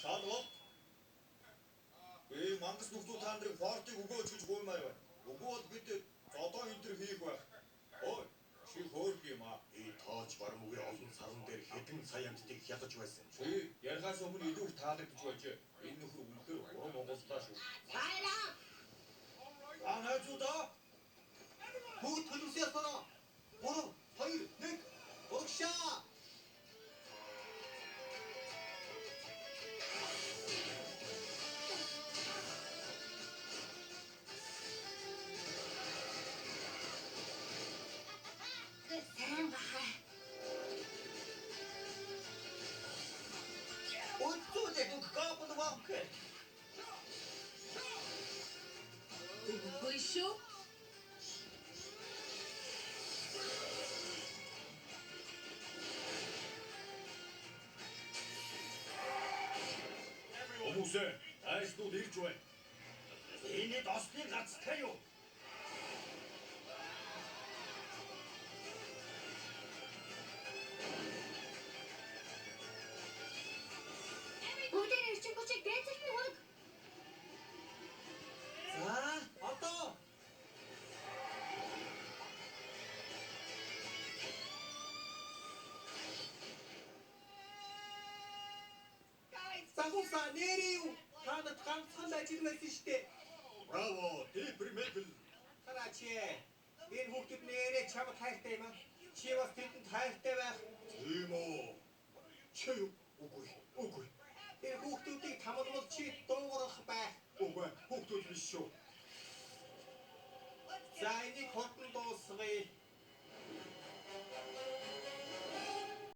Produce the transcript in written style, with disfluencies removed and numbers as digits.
Шалгалт. Би мангас нөхдүүд та нарыг фортыг өгөөч гэж гуймаар байна. Үгүй бол бид зодоо энэ төр хийх байх. Ой, чи хөөрх юм аа. Би тоож барамгүй олон саран дээр хэдэн сая амьтдыг хядаж байсан. Чи ярихаас өмнө илүү их таалагдж байжээ. Энэ нөхөр үнэхээр уран монголлаа шүү. Баяраа. За найзуудаа Бүгд төлөвсөн ясанаа. 3 2 1 урагшаа. Сайн бахаа. Өнцүүлэг гапн ванк. Үгүй шүү. Хүмүүсээ найзнууд ирж байна. Энэ досны гацтай юу? Бүгдээр эрчим хүчийг дээдсэлт нь хүрэг. За, одоо Загуса нэрээ юу? Та нарт ганцхан л ажил байсан штэ. Браво, Диппер Мэйпл. Хараач ээ. Энэ хүүхдүүд нэрээ чамд хайртай юм аа. Чи бас тэдэнд хайртай байх. Тийм үү,